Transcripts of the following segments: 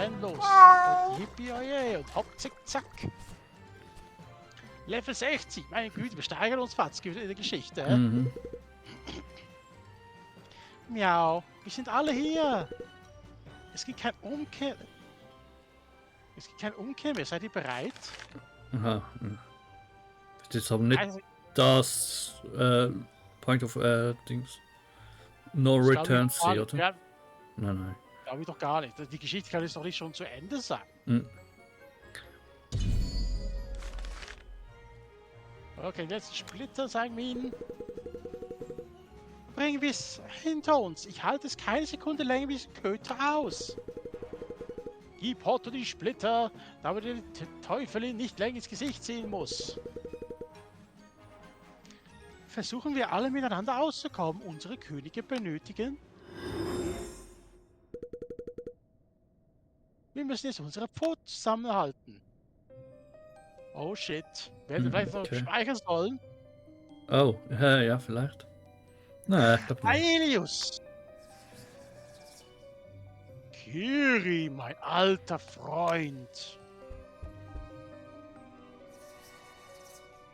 rennen los. Und yippie, oje, und hopp, zick, zack. Level 60. Meine Güte, wir steigern uns fast in der Geschichte. Mhm. Miau, wir sind alle hier. Es gibt kein Umkehr. Es gibt kein Umkehr mehr. Seid ihr bereit? Aha. Das ist jetzt aber nicht Also, das Point of Dings. No das Return glaube C, ich, oder? ja, Nein. glaube ich doch gar nicht. Die Geschichte kann jetzt doch nicht schon zu Ende sein. Mhm. Okay, jetzt Splitter, sagen wir ihnen. Bringen wir es hinter uns. Ich halte es keine Sekunde länger wie diesen Köter aus. Gib Otto die Splitter, damit der Teufel ihn nicht länger ins Gesicht sehen muss. Versuchen wir alle miteinander auszukommen. Unsere Könige benötigen. Wir müssen jetzt unsere Pfoten zusammenhalten. Oh shit. Werden wir vielleicht noch Okay. speichern sollen? Oh, ja, vielleicht. Nein, ich glaube nicht. Aelius! Kiri, mein alter Freund.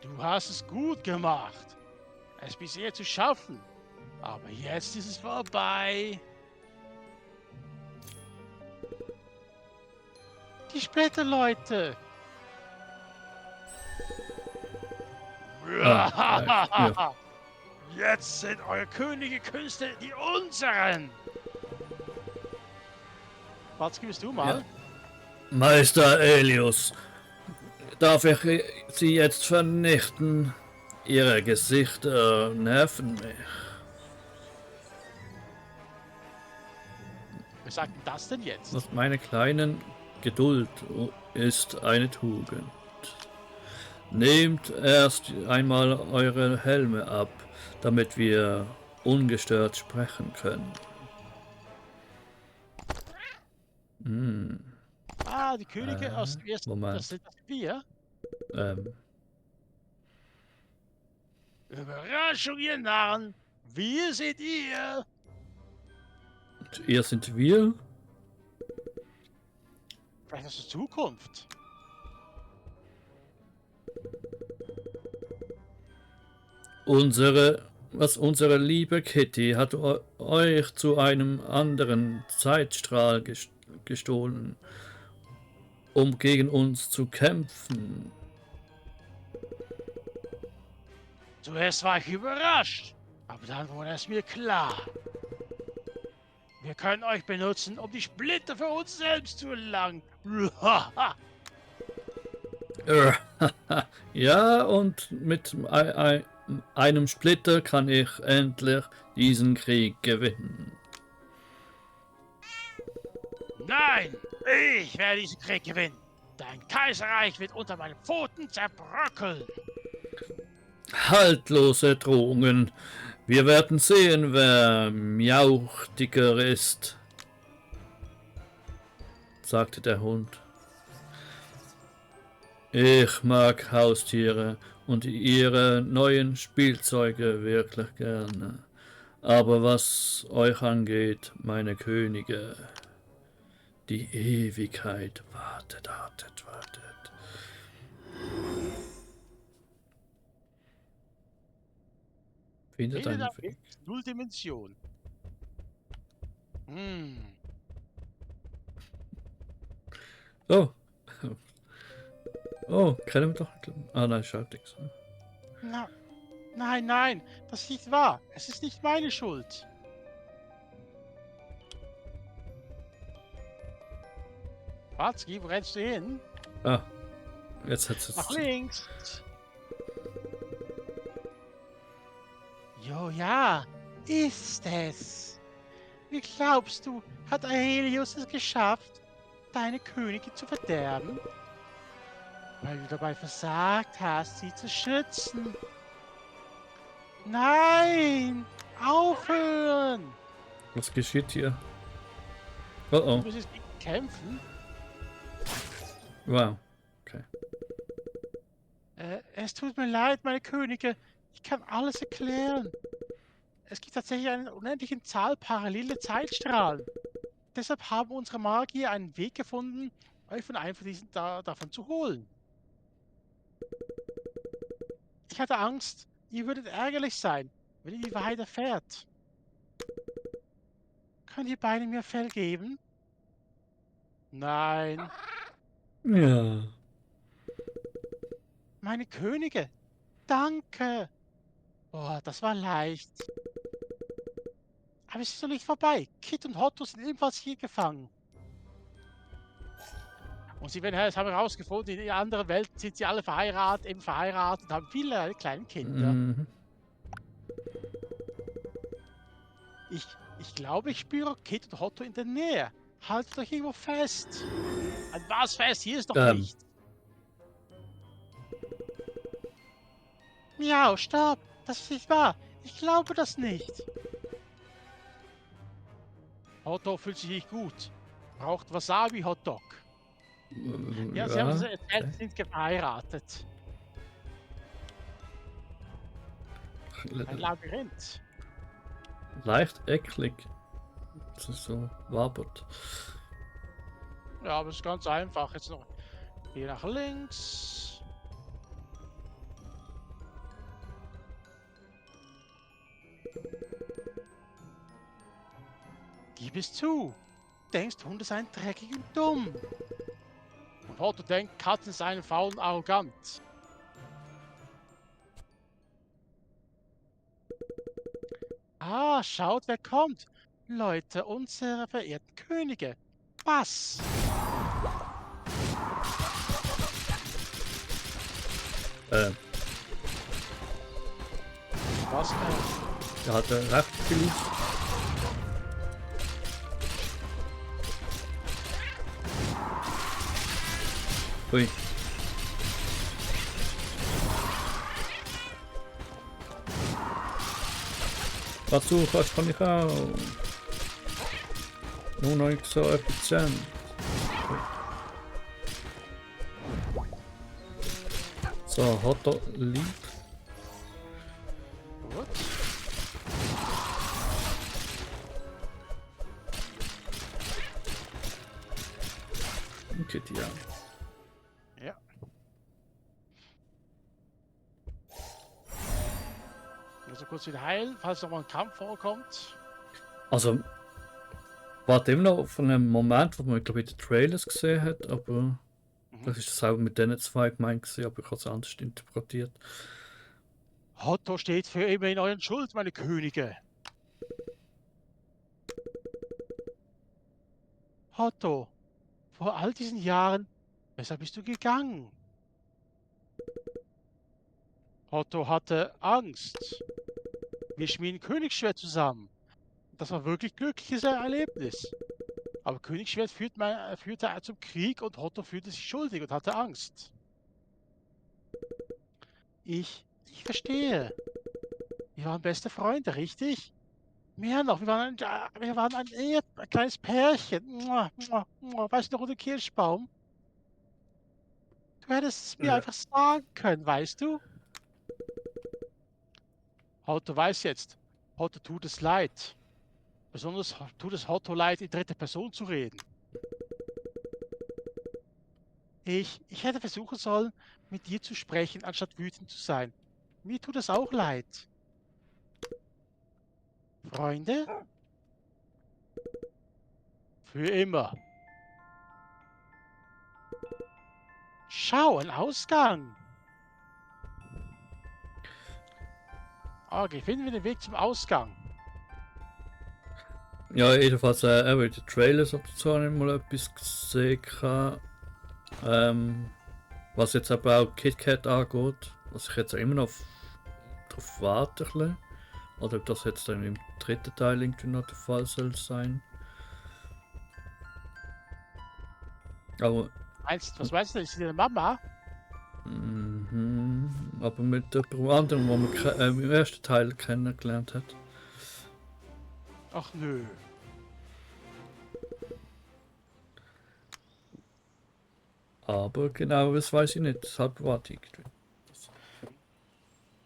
Du hast es gut gemacht. Es bisher zu schaffen. Aber jetzt ist es vorbei. Die Splitterleute. Ja. Jetzt sind eure Könige Künste die unseren. Watzki, bist du mal? Ja. Meister Aelius, darf ich Sie jetzt vernichten? Ihre Gesichter nerven mich. Wer sagt denn das denn jetzt? Was meine kleinen Geduld ist eine Tugend. Nehmt erst einmal eure Helme ab, damit wir ungestört sprechen können. Ah, die Könige aus dem ersten. Moment. Das sind wir. Überraschung, ihr Narren! Wir seid ihr! Und ihr sind wir? Vielleicht aus der Zukunft. Unsere liebe Kitty hat euch zu einem anderen Zeitstrahl gestohlen, um gegen uns zu kämpfen. Zuerst war ich überrascht, aber dann wurde es mir klar. Wir können euch benutzen, um die Splitter für uns selbst zu erlangen. Ja, und mit einem Splitter kann ich endlich diesen Krieg gewinnen. Nein, ich werde diesen Krieg gewinnen. Dein Kaiserreich wird unter meinen Pfoten zerbröckeln. Haltlose Drohungen. Wir werden sehen, wer miauchtiger ist, sagte der Hund. Ich mag Haustiere und ihre neuen Spielzeuge wirklich gerne. Aber was euch angeht, meine Könige, die Ewigkeit wartet. Findet einen Weg. Nulldimension. Oh. Oh, kennen wir doch. Ah nein, schreibt nichts. Nein, das ist nicht wahr. Es ist nicht meine Schuld. Watzki, wo rennst du hin? Ah, jetzt hat es. Nach links. Jo, ja, ist es. Wie glaubst du, hat Aelius es geschafft, deine Könige zu verderben? Weil du dabei versagt hast, sie zu schützen. Nein! Aufhören! Was geschieht hier? Oh Du oh. musst jetzt gegen ihn kämpfen. Wow. Okay. Es tut mir leid, meine Könige. Ich kann alles erklären. Es gibt tatsächlich eine unendliche Zahl parallele Zeitstrahlen. Deshalb haben unsere Magier einen Weg gefunden, euch von einem von diesen davon zu holen. Ich hatte Angst, ihr würdet ärgerlich sein, wenn ihr die Wahrheit erfährt. Könnt ihr beide mir Fell geben? Nein. Ja. Meine Könige. Danke. Oh, das war leicht. Aber es ist noch nicht vorbei. Kit und Hotto sind ebenfalls hier gefangen. Und sie werden, das haben wir herausgefunden, in anderen Welten sind sie alle verheiratet, und haben viele kleine Kinder. Mhm. Ich glaube, ich spüre Kit und Hotto in der Nähe. Haltet euch irgendwo fest. An was fest? Hier ist doch nicht. Miau, stopp. Das ist nicht wahr. Ich glaube das nicht. Hotdog fühlt sich nicht gut. Braucht Wasabi-Hotdog. Ja, sie haben es erzählt, sie sind verheiratet. Ein Labyrinth. Leicht eklig. Das ist so wabert. Ja, aber es ist ganz einfach. Jetzt noch hier nach links. Gib es zu. Denkst, Hunde seien dreckig und dumm. Und Hotto denkt, Katzen seien faul und arrogant. Ah, schaut, wer kommt. Leute, unsere verehrten Könige. Was? Was? Der hat recht geliebt. Ui. Was du kannst, kann ich auch. Nur noch nicht so effizient. So, hat er lieb. Gut. Okay, ja. Ja. Also kurz wieder heilen, falls noch mal ein Kampf vorkommt. Also, warte immer noch auf einen Moment, wo man, glaube ich, die Trailers gesehen hat, aber das ist das auch mit diesen zwei gemeint gewesen, aber ich habe es anders interpretiert. Hotto steht für immer in euren Schuld, meine Könige. Hotto, vor all diesen Jahren, weshalb bist du gegangen? Hotto hatte Angst. Wir schmieden Königsschwert zusammen. Das war wirklich glückliches Erlebnis. Aber Königsschwert führte zum Krieg und Hotto fühlte sich schuldig und hatte Angst. Ich verstehe. Wir waren beste Freunde, richtig? Mehr noch, wir waren ein kleines Pärchen. Mua, mua, mua. Weißt du noch, unter Kirschbaum? Du hättest es mir Ja. einfach sagen können, weißt du? Hotto weiß jetzt. Hotto tut es leid. Besonders tut es Hotto leid, in dritter Person zu reden. Ich hätte versuchen sollen, mit dir zu sprechen, anstatt wütend zu sein. Mir tut es auch leid. Freunde? Für immer. Schau, ein Ausgang. Okay, finden wir den Weg zum Ausgang. Ja, jedenfalls, eben in den Trailers habe ich zwar nicht mal etwas gesehen, was jetzt aber auch KitKat angeht, was ich jetzt auch immer noch darauf warte, ein bisschen. Oder ob das jetzt dann im dritten Teil irgendwie noch der Fall soll sein. Aber Was meinst du? Ist sie deine Mama? aber mit jemandem anderen, wo man im ersten Teil kennengelernt hat. Ach nö. Aber genau, das weiß ich nicht, deshalb warte ich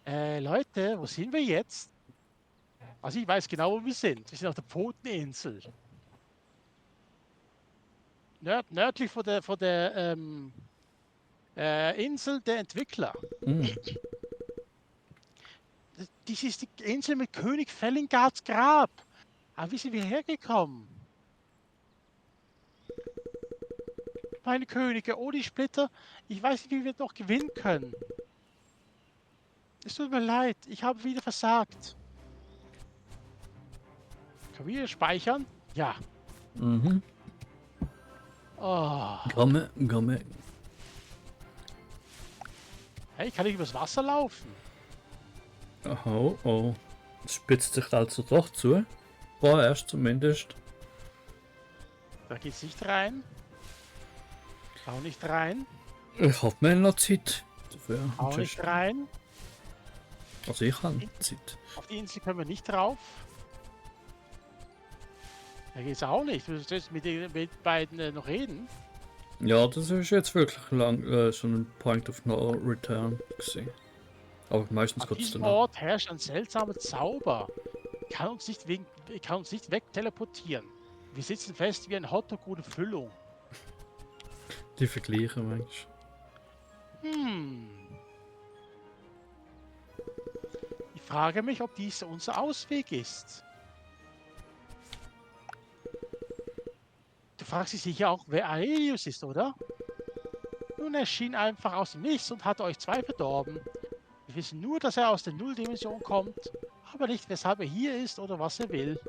irgendwie. Leute, wo sind wir jetzt? Also ich weiß genau, wo wir sind. Wir sind auf der Pfoteninsel. nördlich von der Insel der Entwickler. Hm. Dies ist die Insel mit König Fellingards Grab. Aber wie sind wir hergekommen? Meine Könige, ohne die Splitter, ich weiß nicht, wie wir noch gewinnen können. Es tut mir leid, ich habe wieder versagt. Können wir speichern? Ja. Mhm. Oh. Komme. Hey, kann ich übers Wasser laufen? Oh. Es spitzt sich also doch zu. Vorerst zumindest. Da geht's nicht rein. Auch nicht rein. Ich habe mir noch Zeit. Dafür. Auch nicht rein. Also ich habe Zeit. Auf die Insel können wir nicht drauf. Da geht's auch nicht. Du sollst mit den beiden noch reden. Ja, das ist jetzt wirklich lang so ein Point of No Return gesehen. Aber meistens An geht es diesem dann. Ort herrscht ein seltsamer Zauber. Kann uns nicht wegteleportieren. Wir sitzen fest wie ein Hotdog ohne Füllung. Die vergleichen manchmal. Ich frage mich, ob dies unser Ausweg ist. Du fragst dich sicher auch, wer Aelius ist, oder? Nun, er schien einfach aus dem Nichts und hat euch zwei verdorben. Wir wissen nur, dass er aus der Nulldimension kommt, aber nicht, weshalb er hier ist oder was er will.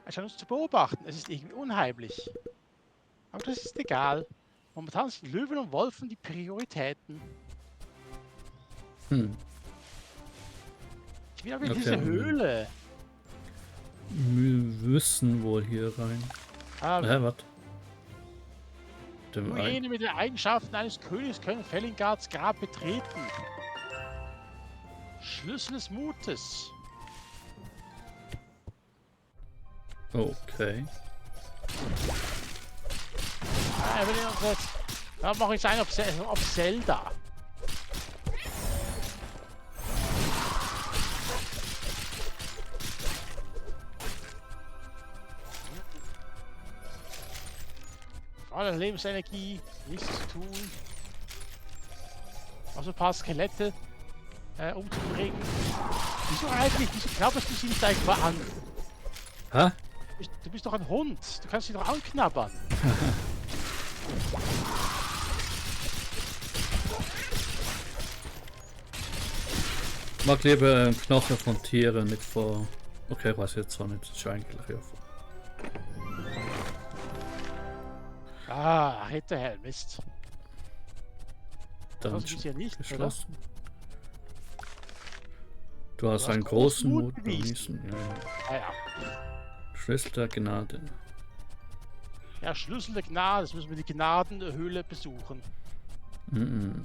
Er scheint uns zu beobachten. Es ist irgendwie unheimlich. Aber das ist egal. Momentan sind Löwen und Wolfen die Prioritäten. Ich bin aber in Okay. dieser Höhle. Wir müssen wohl hier rein. Was? Nur jene mit den Eigenschaften eines Königs können Fellingards Grab betreten. Schlüssel des Mutes. Okay. Da mache ich sein auf Zelda. Voller Lebensenergie, nichts zu tun. Also ein paar Skelette umzubringen. Wieso knabberst du sie nicht einfach an? Hä? Du bist doch ein Hund. Du kannst sie doch anknabbern. Mag lieber Knochen von Tieren, nicht von. Okay, ich weiß jetzt zwar nicht. Das ist eigentlich ja von. Ah, Ritterhelm, Mist. Dann Das ist ja nicht, oder? geschlossen. Du hast hast einen großen großen Mut Mut bewiesen. bewiesen. Ja. Ah, ja. Schlüssel der Gnade. Ja, Schlüssel der Gnade. Das müssen wir die Gnadenhöhle besuchen. Mhm.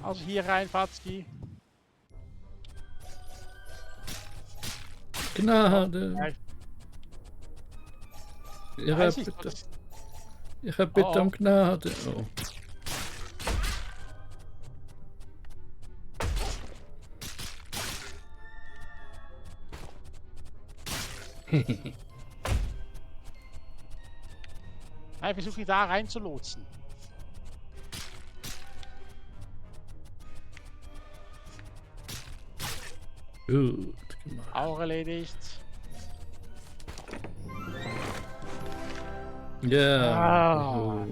Also hier rein, Fatzki. Gnade. Ja, Ich weiß hab ich, bitte. das- Ich hab bitte Oh. um Gnade. Oh. Ich versuche ihn da rein zu lotsen. Gut gemacht. Auch erledigt. Ja. Ah. Oh.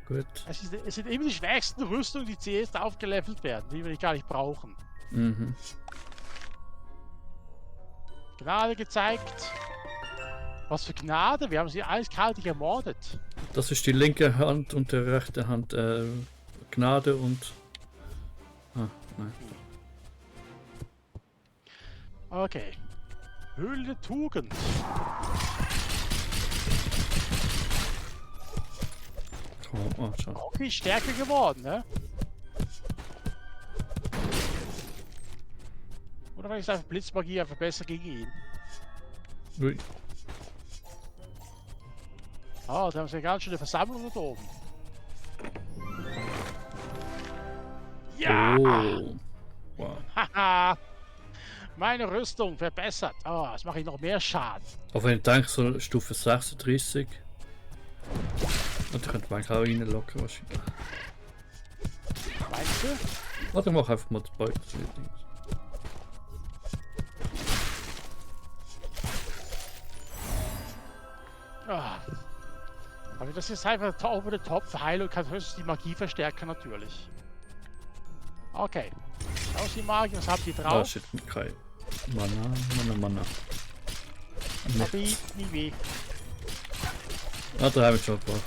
Gut. Es sind eben die schwächsten Rüstungen, die zuerst aufgelevelt werden, die wir gar nicht brauchen. Mhm. Gnade gezeigt. Was für Gnade? Wir haben sie eiskalt ermordet. Das ist die linke Hand und die rechte Hand. Gnade und. Ah, nein. Okay. Höhle der Tugend. Oh, schau. Okay, stärker geworden, ne? Oder weil ich einfach Blitzmagie einfach besser gegen ihn. Ui. Ah, da haben sie eine ganz schöne Versammlung dort oben. Ja! Oh. Wow. Haha! meine Rüstung verbessert. Oh, jetzt mache ich noch mehr Schaden. Auch wenn ich denke, so Stufe 36. Und ich könnte man auch reinlocken wahrscheinlich. Meinst du? Warte, ich mache einfach mal das Beute. Ah. Aber das ist einfach over the top. Heilung kann höchstens die Magie verstärken natürlich. Okay. Aus die Magie, was habt ihr Ah, drauf? shit, kein Mana. Magie, nie weh. Ah, da habe ich schon gebracht.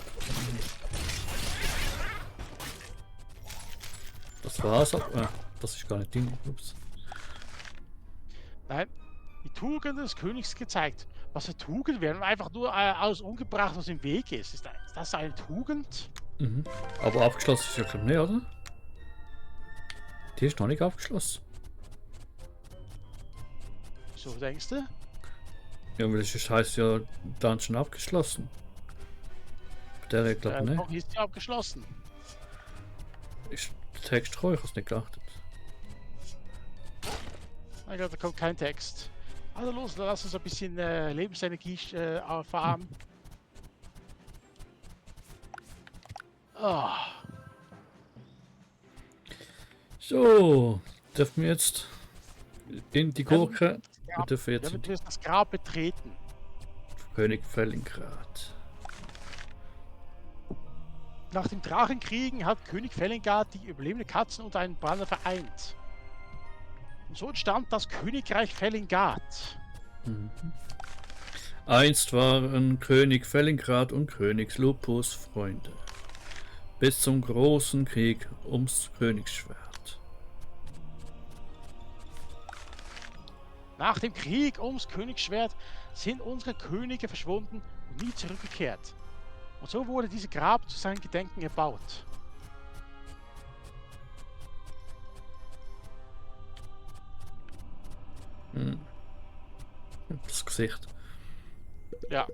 Das war's. Ah, das ist gar nicht Ding. Ups. Nein, die Tugend des Königs gezeigt. Was für Tugend werden einfach nur alles umgebracht, was im Weg ist. Ist das eine Tugend? Mhm. Aber abgeschlossen ist ja glaube nicht, oder? Die ist noch nicht abgeschlossen. So denkst du? Ja, weil es heißt ja Dungeon abgeschlossen. Bei der glaube ich Noch nicht. ist sie abgeschlossen. Ist der Text treu, ich habe es nicht geachtet. Ich glaube, da kommt kein Text. Also los, dann lass uns ein bisschen Lebensenergie erfahren. Oh, So, dürfen wir jetzt in die Gurke. Wir ja, dürfen jetzt wir in die müssen das Grab betreten. König Fellingrad. Nach dem Drachenkriegen hat König Felingard die überlebenden Katzen unter einen Banner vereint. Und so entstand das Königreich Felingard. Mhm. Einst waren König Fellingrad und König Lupus Freunde. Bis zum großen Krieg ums Königsschwert. Nach dem Krieg ums Königsschwert sind unsere Könige verschwunden und nie zurückgekehrt. Und so wurde dieses Grab zu seinem Gedenken erbaut. Hm. Das Gesicht. Ja.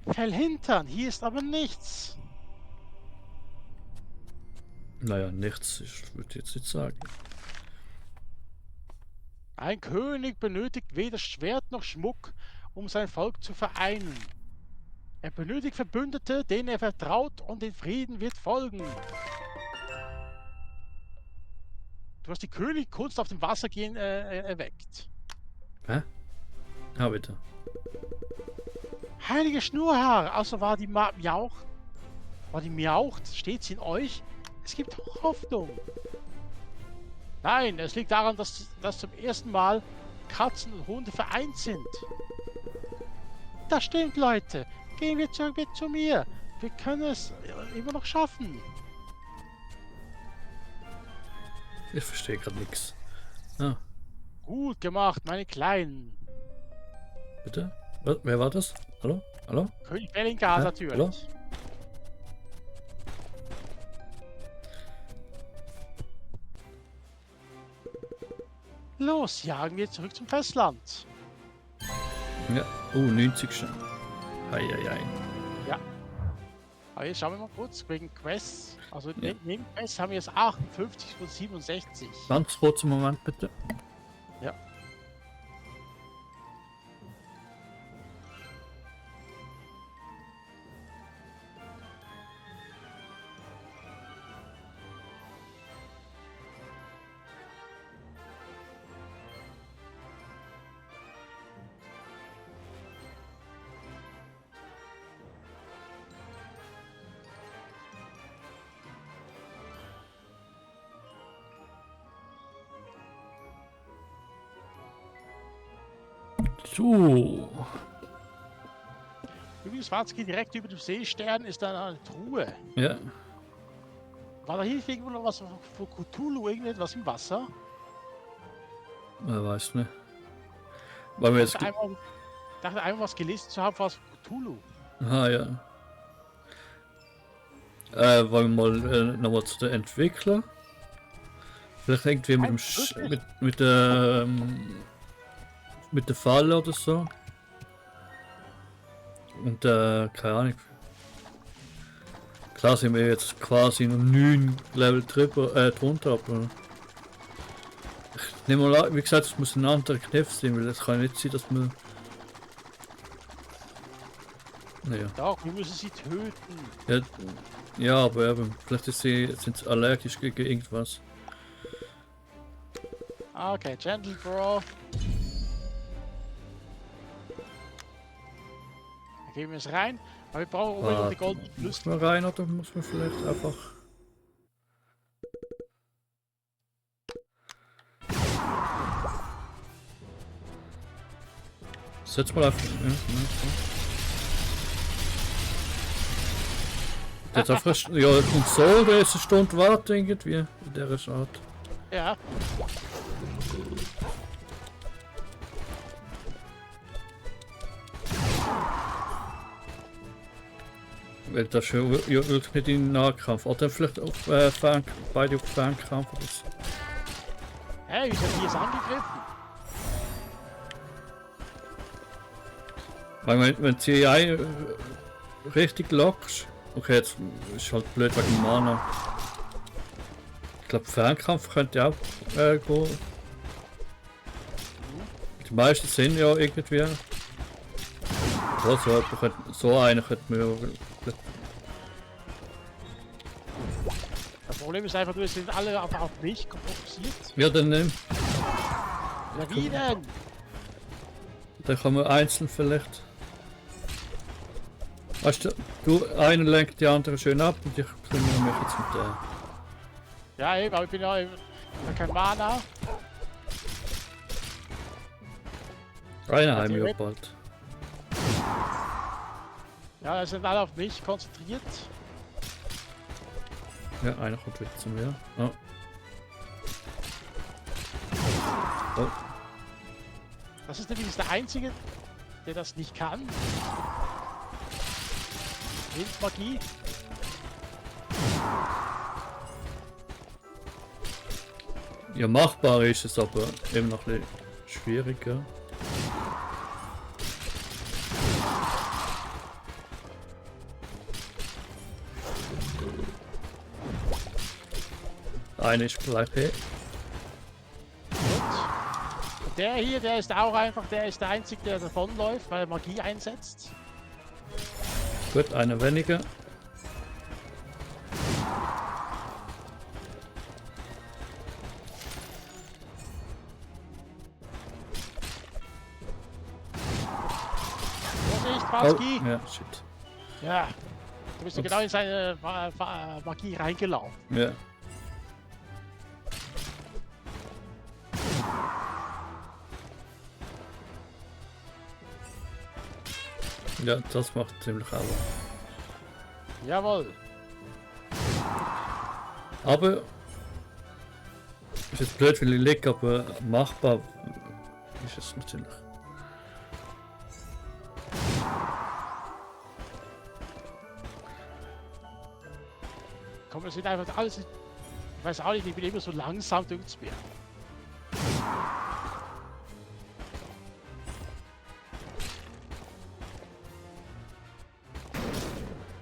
Fellhintern, hier ist aber nichts. Naja, nichts, ich würde jetzt nicht sagen. Ein König benötigt weder Schwert noch Schmuck, um sein Volk zu vereinen. Er benötigt Verbündete, denen er vertraut, und den Frieden wird folgen. Du hast die Königkunst auf dem Wasser gehen erweckt. Hä? Ah, bitte. Heilige Schnurhaar, also war die miaucht, steht's in euch? Es gibt Hoffnung. Nein, es liegt daran, dass zum ersten Mal Katzen und Hunde vereint sind. Das stimmt, Leute. Gehen wir zurück zu mir. Wir können es immer noch schaffen. Ich verstehe gerade nichts. Ah, Gut gemacht, meine Kleinen. bitte? Wer war das? Hallo? Hallo? König Bellingham Hä? natürlich. Hallo? Los, jagen wir zurück zum Festland. Ja. 90 schon. Eieiei. Aber jetzt schauen wir mal kurz wegen Quests. Also Ja. neben Quests haben wir jetzt 58 von 67. Ganz kurzen Moment bitte. Ja. So. Übrigens, Watzke, direkt über dem Seestern ist da eine Truhe. Ja. War da hier irgendwo noch was von Cthulhu, irgendetwas im Wasser? Weiß nicht. Weil wir Ich jetzt. dachte einmal was gelesen zu haben, was Cthulhu. Ah ja. Wollen wir mal nochmal zu den Entwicklern? Vielleicht irgendwie mit dem mit der Falle oder so. Und keine Ahnung. Klar sind wir jetzt quasi noch 9 Level drunter, aber Nehmen wir an, wie gesagt, es muss ein anderer Kniff sein, weil es kann nicht sein, dass man... Naja. Doch, wir müssen sie töten. Ja, ja, aber eben, vielleicht sind sie allergisch gegen irgendwas. Okay, Gentle Bro. Dann geben wir es rein. Aber wir brauchen unbedingt noch die goldene Muss Schlüssel. man rein oder muss man vielleicht einfach... Setz mal auf... Ja, jetzt einfach... Ja, und so, oder ist eine Stunde warten irgendwie in dieser Art. Ja. Weil das ist ja wirklich nicht in Nahkampf. Oder vielleicht auf beide auf Fernkampf oder so. Hey, wie sind die jetzt angegriffen? Weil wenn sie richtig lockst. Okay, jetzt ist halt blöd wegen Mana. Ich glaube Fernkampf könnte auch gehen. Die meisten sind ja irgendwie. Oh, so einen könnte man ja. Das Problem ist einfach, wir sind alle auf mich fokussiert. Ja, dann nehmen. Ja, wie denn? Dann kann man einzeln vielleicht. Weißt du, einer lenkt die andere schön ab und ich kümmere mich jetzt mit der. Ja, eben, aber ich bin ja kein Mana. Einer haben wir bald. Ja, wir sind alle auf mich konzentriert. Ja, einer kommt wieder zu mir. Oh. Oh. Das ist nämlich der Einzige, der das nicht kann. Windmagie. Ja, machbar ist es, aber eben noch ein bisschen schwieriger. Eine ist gleich hier. Und der hier, der ist auch einfach, der ist der Einzige, der davonläuft, weil er Magie einsetzt. Gut, eine weniger. Vorsicht, Baski! Oh, ja, shit. Ja, du bist ja genau in seine Magie reingelaufen. Ja. Ja, das macht ziemlich auch. Jawohl. Aber ist jetzt blöd, weil ich liege, aber machbar ist es natürlich. Komm, wir sind einfach alles. Ich weiß auch nicht, ich bin immer so langsam durchs Meer.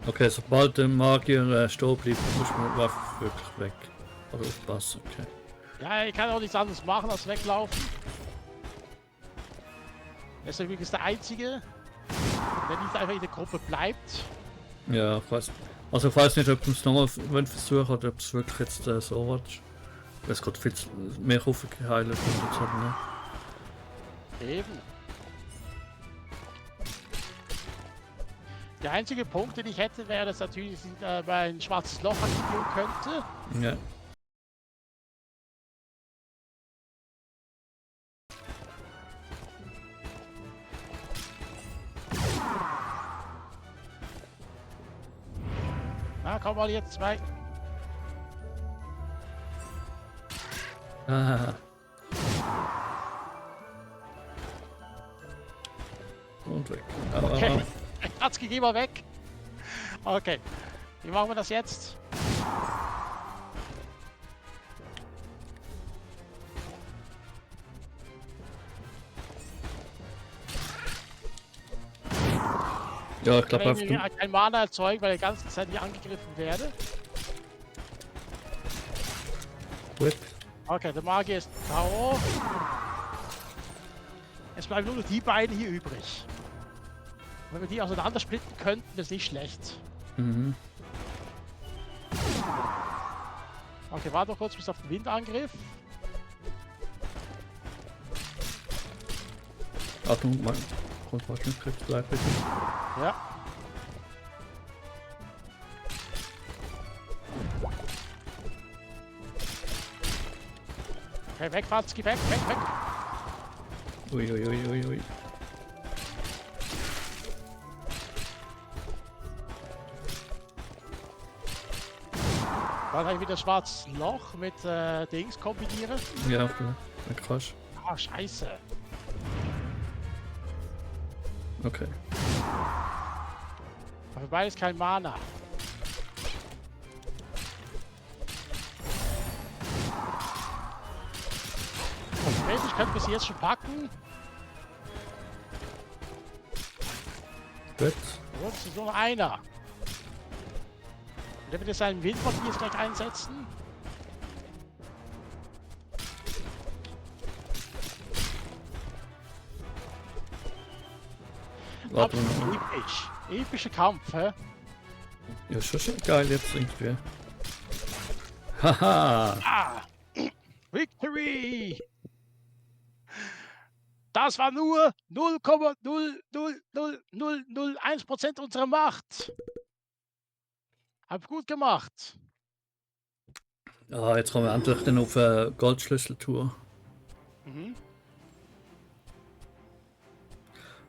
Okay, sobald der Magier stehen bleibt, muss man die Waffe wirklich weg. Aber aufpassen, okay. Ja, ich kann auch nichts anderes machen als weglaufen. Er ist übrigens der Einzige, der nicht einfach in der Gruppe bleibt. Ja, ich weiß. Also ich weiß nicht, ob wir es nochmal versuchen oder ob es wirklich jetzt so war. Es geht viel mehr aufgeheilt und jetzt halt, ne? Eben. Der einzige Punkt, den ich hätte, wäre, dass natürlich ein schwarzes Loch aktivieren könnte. Ja. Na, komm mal jetzt zwei. Ah. Und weg. Okay. Hat's gegeben, mal weg. Okay. Wie machen wir das jetzt? Ja, ich glaube, ich kann kein Mana erzeugen, weil ich die ganze Zeit nicht angegriffen werde. Gut. Okay, der Magier ist K.O. Es bleiben nur noch die beiden hier übrig. Wenn wir die auseinander splitten könnten, wäre es nicht schlecht. Mhm. Okay, warte noch kurz bis auf den Windangriff. Achtung, mein Grundforschungskrieg gleich bitte. Ja. Okay, weg, Watzki, weg. Ui. Dann habe ich wieder schwarzes Loch mit Dings kombinieren. Ja, krass. Ah, scheiße. Okay. Aber beides kein Mana. Theoretisch könnten wir sie jetzt schon packen. Gut. So, es ist nur noch einer. Und der wird jetzt seinen Windpapier jetzt gleich einsetzen. Warte mal. Absolut episch. Epischer Kampf, hä? Ja, ist schon geil jetzt irgendwie. Haha! Ah! Victory! Das war nur 0,00001% unserer Macht. Hab gut gemacht. Ja, jetzt kommen wir endlich dann auf eine Goldschlüsseltour. Mhm.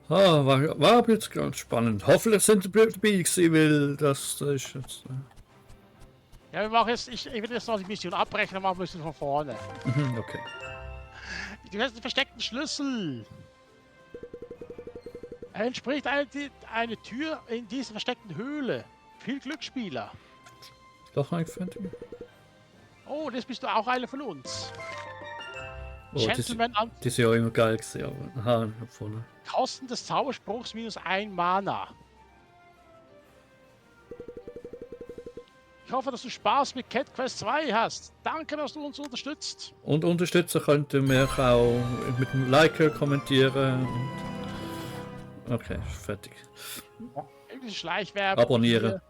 War jetzt ganz spannend. Hoffentlich sind Sie dabei gewesen, weil das ist jetzt... Ja, wir machen jetzt, ich will jetzt noch die Mission abbrechen, dann machen wir es von vorne. Okay. Du hast einen versteckten Schlüssel. Er entspricht eine Tür in dieser versteckten Höhle. Viel Glück, Spieler. Doch ein Phantom. Oh, das bist du auch einer von uns. Oh, Gentleman an die ist ja auch immer geil gewesen, aber... Aha, ich hab vorne. Kosten des Zauberspruchs -1 Mana. Ich hoffe, dass du Spaß mit Cat Quest 2 hast. Danke, dass du uns unterstützt. Und unterstützen könnt ihr mich auch mit dem Liken, kommentieren und... Okay, fertig. Irgendwie Schleichwerbung. Abonnieren.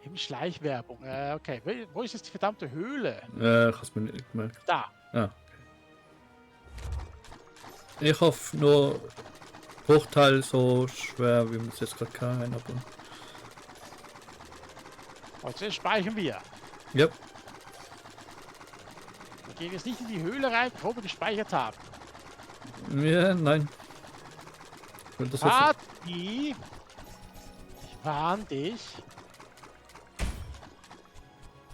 Eben Schleichwerbung. Okay, wo ist jetzt die verdammte Höhle? Ich hab's mir nicht gemerkt. Da. Ah, okay. Ich hoffe nur Bruchteil so schwer, wie wir es jetzt gerade haben, aber... Und jetzt speichern wir. Ja, Wir gehen jetzt nicht in die Höhle rein, bevor wir gespeichert haben. ja, nein. Ich will das jetzt... Party! Ich warn dich.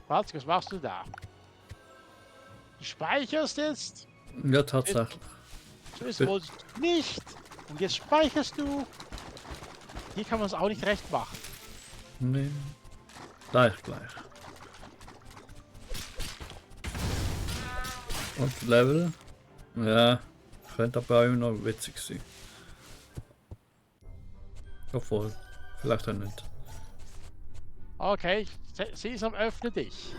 Was machst du da? Du speicherst jetzt? Ja, tatsächlich. Das wolltest du nicht. Und jetzt speicherst du. Hier kann man es auch nicht recht machen. Nee. Gleich. Und Level? Ja, könnte aber auch noch witzig sein. Obwohl, vielleicht auch nicht. Okay, Sesam, öffne dich.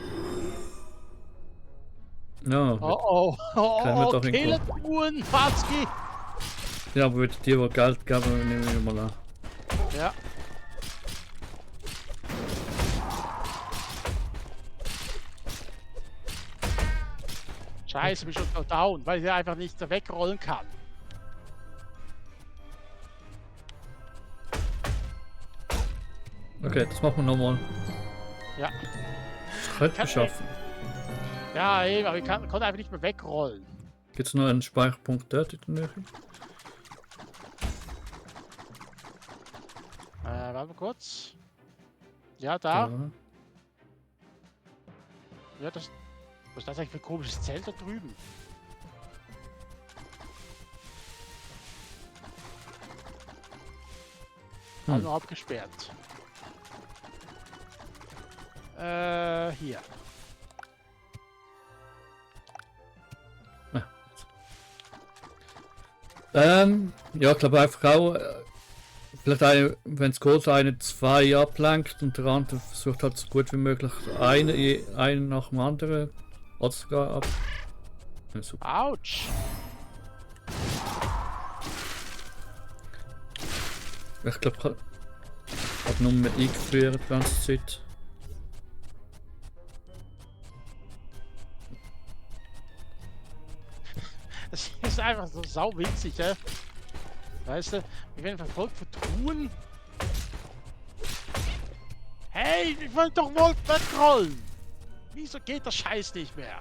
Ja, Oh, Können wir doch Killertruhen, Fatzki. ja, aber würde dir wohl Geld geben, nehme ich mal an. Ja. Scheiße, bin schon down, weil ich einfach nicht wegrollen kann. Okay, das machen wir nochmal. Ja. Das könnte wir schaffen. Ja, eben, aber ich konnte einfach nicht mehr wegrollen. Gibt es noch einen Speicherpunkt dort in der Nähe? Warte mal kurz. Ja, da. Ja. Ja, was ist das eigentlich für ein komisches Zelt da drüben? Haben noch abgesperrt. Hier. Ja, ich glaube einfach auch, vielleicht wenn es kurz eine, zwei ablenkt und der andere versucht halt so gut wie möglich einen nach dem anderen Oder sogar ab. Ja, super. Autsch. Ich glaube, ich habe nur mehr eingeführt die ganze Zeit. Das ist einfach so sau witzig, ja. Weißt du, wir werden verfolgt von Truhen. Hey, ich wollte doch wohl wegrollen. Wieso geht der Scheiß nicht mehr?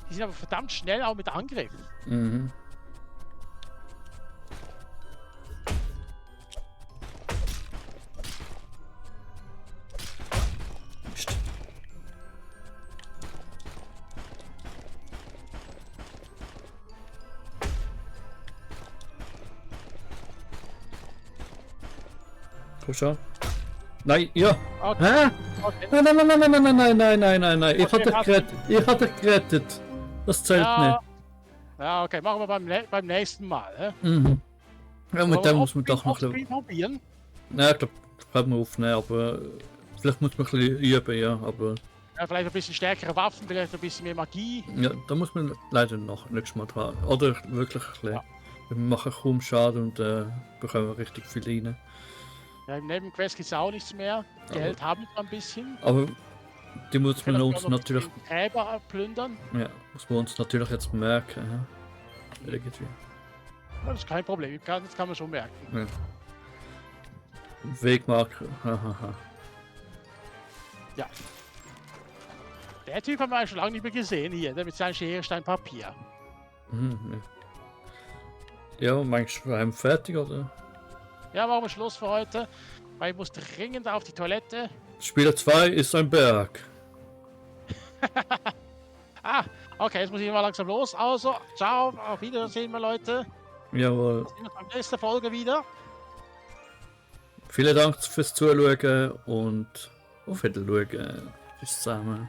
Die sind aber verdammt schnell auch mit Angriff. Mhm. Mist. Komm schon. Nein, ja. Okay. Hä? Okay. Nein, nein, nein, nein, nein, nein, nein, nein, nein, nein, nein. Ich Okay, hatte gerettet. Ich hatte gerettet. Das zählt Ja. Ja, okay, machen wir beim nächsten Mal. Hä? nicht. Mhm. Ja, mit Wollen dem wir muss man doch noch. Offscreen probieren. Ja, ich glaube, kann man aufnehmen, aber vielleicht muss man ein bisschen üben, ja. Aber Ja, vielleicht ein bisschen stärkere Waffen, vielleicht ein bisschen mehr Magie. ja, da muss man leider noch nächstes Mal dran. Oder wirklich ein bisschen. Ja. Wir machen kaum Schaden und bekommen richtig viel rein. Ja, im Nebenquest gibt es auch nichts mehr. Geld haben wir ein bisschen. Aber die muss man Können uns wir noch natürlich. die Gräber plündern. Ja, muss man uns natürlich jetzt merken. Ja. Irgendwie. Das ist kein Problem, das kann man schon merken. Ja. Wegmarker. Hahaha. Der Typ haben wir schon lange nicht mehr gesehen hier, der mit seinem Schere, Stein, Papier. Mhm, ja. Ja, meinst du, wir haben fertig oder? Ja, machen wir Schluss für heute, weil ich muss dringend auf die Toilette. Spieler 2 ist ein Berg. Ah, okay, jetzt muss ich mal langsam los. Also, ciao, auf Wiedersehen, meine Leute. Jawohl. Sehen wir uns beim nächsten Folge wieder. Vielen Dank fürs Zuschauen und auf Wiedersehen. Tschüss zusammen.